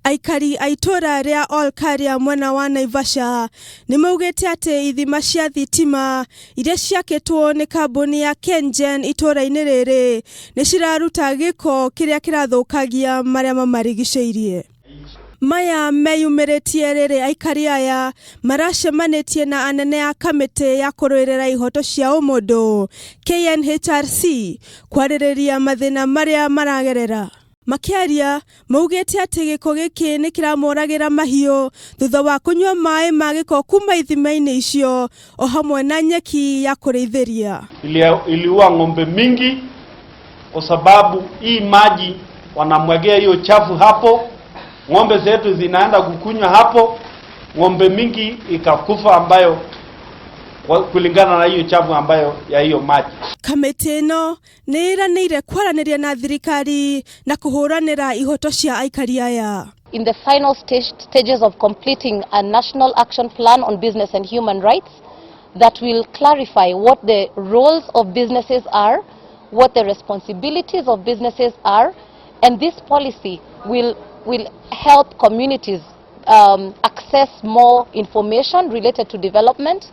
Aikari a itũũra rĩa Olkaria mwena wa Naivasha nĩ maugĩte atĩ ithima cia thitima iria ciakĩtwo nĩ kambuni ya KenGen itũũra-inĩ rĩrĩ nĩ ciraruta gĩko kĩrĩa kĩrathũkagia marĩa mamarigicĩirie. Maya meyumĩrĩtie rĩrĩ aikari aya maracemanĩtie na anene a kamĩtĩ ya kũrũĩrĩra ihoto cia ũmũndũ KNHRC kwarĩrĩria mathĩna marĩa maragerera. Makĩaria, maugĩte atĩ gĩko gĩkĩ nĩ kĩramoragĩra mahiũ thutha wa kũnyua maĩ ma gĩko kuma ithima-inĩ icio o hamwe na nyeki ya kũrĩithĩria. Iliua ng'ombe mingi kwa sababu hii maji wanamwagia hiyo chafu hapo, ng'ombe zetu zinaenda kukunywa hapo, ng'ombe mingi ikakufa ambayo kulingana na hiyo chafu ambayo ya hiyo maji. Kamĩtĩ ĩno nĩ ĩranĩire kwaranĩria na thirikari na kũhũranĩra ihoto cia aikari aya. In the final stages of completing a national action plan on business and human rights that will clarify what the roles of businesses are, what the responsibilities of businesses are, and this policy will help communities access more information related to development.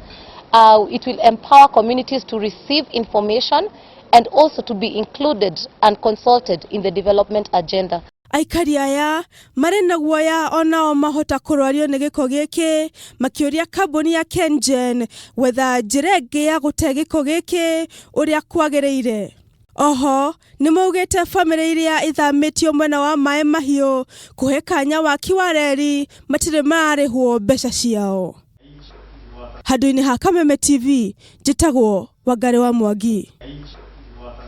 It will empower communities to receive information and also to be included and consulted in the development agenda. Aikari aya marĩ na guoya onao mahota kũrwario nĩ gĩko gĩkĩ, makĩũria kambuni ya KenGen gwetha njĩra ĩngĩ ya gũte gĩko gĩkĩ ũrĩa kwagĩrĩire. Oho nĩ maugĩte bamĩrĩ iria ithamĩtio mwena wa Maĩ Mahiũ kũhe kanya waki wa reri matirĩ mararĩhwo mbeca ciao. Handũ-inĩ ha Kameme TV, njĩtagwo Wangarĩ wa Mwangi.